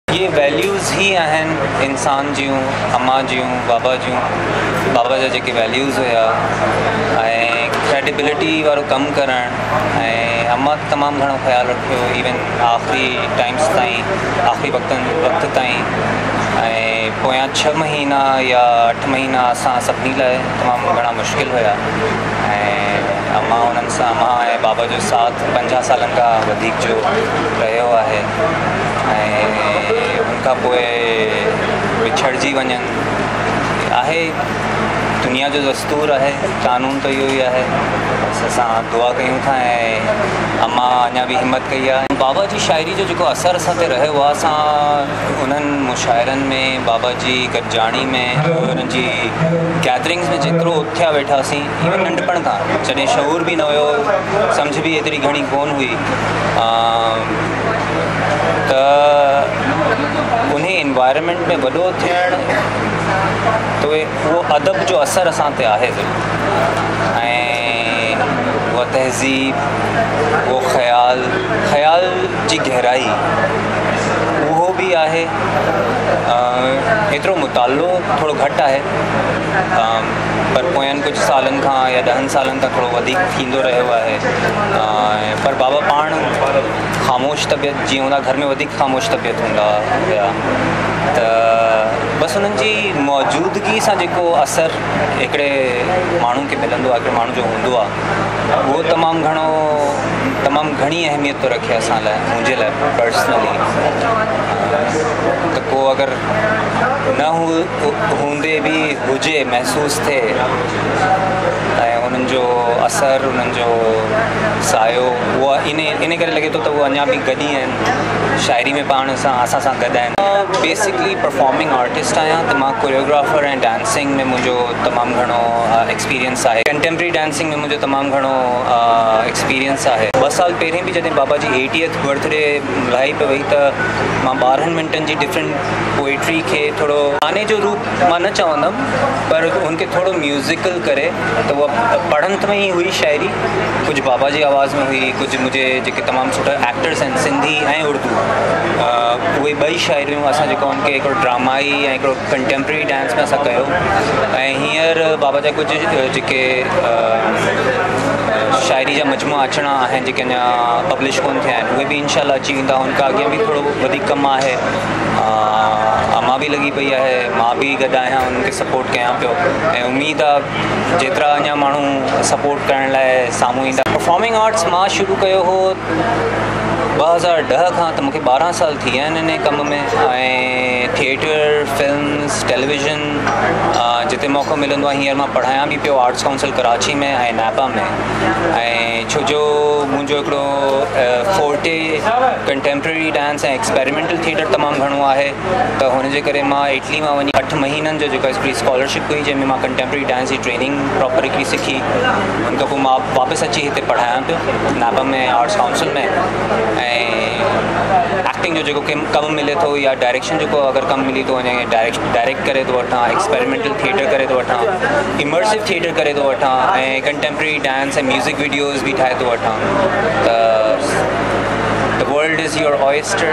اهي ويليوز ئي آهن انسان جون، امان جون، بابا جون، بابا جا جيڪي ويليوز هيا ۽ ڪريڊيبلٽي وارو ڪم ڪرڻ ۽ امان تمام گهڻو خيال رکيو ايون آخري ٽائمس تائين آخري وقتن وقت تائين ۽ پويان ڇهه مهينا يا اٺ مهينا اسان سڀني لاء تمام گهڻا مشڪل هيا ۽ امان انهن سان امان ۽ بابا جو ساٿ 50 سالن کان وڌيڪ جو رهيو آهي. ۽ ان کان پوء وڇڙجي وڃن آهي دنيا جو دستور آهي قانون ته اهو ئي آهي بس اسان دعا ڪيون ٿا ۽ امان اڃا به همت ڪئي آهي. بابا جي شاعري جو جيڪو اثر اسان تي رهيو آهي اسان انهن مشاعرن ۾ بابا جي گڏجاڻي ۾ انهن جي گيدرنگس ۾ جيترو اٿيا ويٺاسين ايون ننڍپڻ کان جڏهن شعور به نه هيو سمجهه به ايتري گهڻي ڪونه هئي ته انهي انوائرمينٽ ۾ وڏو ٿيڻ ته اهو ادب جو اثر اسان تي آهي ضرور ۽ اها تهذيب اهو خيال خيال جي گهرائي اهو به آهي ايترو مطالعو ٿورو گهٽ آهي پر پوين ڪجهه سالن کان يا 10 سالن کان ٿورو وڌيڪ ٿيندو رهيو آهي پر بابا پاڻ خاموش طبيعت جيئن هوندا گهر ۾ وڌيڪ خاموش طبيعت هوندا هيا ته بس انهن جي موجودگي سان جيڪو اثر هڪڙي ماڻهو کي ملندو آهي هڪڙي ماڻهو جو هوندو آهي اهو تمام گهڻو تمام گهڻي اهميت ٿو رکي اسان لاء منهنجي لاء پرسنلي ته ڪو اگر نه هوندي به هجي محسوس ٿئي ۽ انهن جو اثر انهن جو سايو اهو ان ان ڪري لڳي ٿو ته اهو اڃا به گڏ ئي آهن شاعري ۾ پاڻ سان اسان سان گڏ آهن. بيسڪلي پرفارمنگ آرٽسٽ آهيان ته مان ڪوريوگرافر ۽ ڊانسنگ ۾ منهنجو تمام گهڻو ايڪسپيرينس آهي ڪنٽيمپرري ڊانسنگ ۾ منهنجو تمام گهڻو ايڪسپيرينس آهي. 2 سال پهرين به جڏهن بابا جي ايٽيٿ برٿ ڊي ملهائي پئي وئي ته مان 12 منٽن جي ڊفرنٽ پوئٽري کي ٿورو گاني جو روپ مان نه چوندم پر ان کي ٿورو ميوزيڪل ڪري ته اها پڙهنت ۾ ئي هئي شاعري ڪجهه بابا جي آواز ۾ هئي ڪجهه منهنجي جيڪي تمام سٺا ايڪٽرس آهن سنڌي ۽ اردو اهي ٻئي شاعريون اسان جيڪو ان کي هڪڙو ڊرامائي ۽ هڪڙو ڪنٽيمپرري ڊانس ۾ اسان ڪيو ۽ هينئر بابا جا ڪجهه جيڪي شاعري جا مجموعا اچڻا آهن جيڪي اڃا پبلش ڪونه ٿيا آهن اهي به انشاء الله اچي ويندا ان کان اڳيان به ٿورو وڌيڪ ڪم آهي امان به لڳي پئي آهي مان به گڏ آهيان انهن کي سپورٽ ڪيان پيو ۽ اميد آ جيترا اڃا ماڻهو سپورٽ ڪرڻ لاء سامهون ايندا. پرفارمنگ آرٽس مان شروع ڪيو هو 2010 کان ته مونکي 12 سال ٿي ويا آهن انهي ڪم ۾ ۽ ٿيٽر فلمز ٽيليويزن جتي موقعو ملندو آهي هينئر مان پڙهايان به پيو آرٽس ڪائونسل ڪراچي ۾ ۽ نيپا ۾ ۽ ڇو جو منهنجو هڪڙو فورٽي ڪنٽيمپرري ڊانس ۽ ايڪسپيريمينٽل ٿيٽر تمام گهڻو آهي ته هن جي ڪري مان اٽلي مان وڃي 8 مهينن جو جيڪا هڪڙي اسڪالرشپ هئي جنهن ۾ مان ڪنٽيمپرري ڊانس جي ٽريننگ پراپر هڪڙي سکي ان کان پوء مان واپس اچي هتي پڙهايان پيو نيپا ۾ آرٽس ڪائونسل ۾ ۽ ايڪٽنگ جو جيڪو ڪم ملي ٿو يا ڊائريڪشن جو ڪو اگر ڪم ملي ٿو وڃي ڊائريڪٽ ڪري ٿو وٺان ايڪسپيريمينٽل ٿيٽر ڪري ٿو وٺان امرسو ٿيٽر ڪري ٿو وٺان ۽ ڪنٽيمپرري ڊانس ۽ ميوزڪ وڊيوز به ٺاهي ٿو وٺان ته the world is your oyster.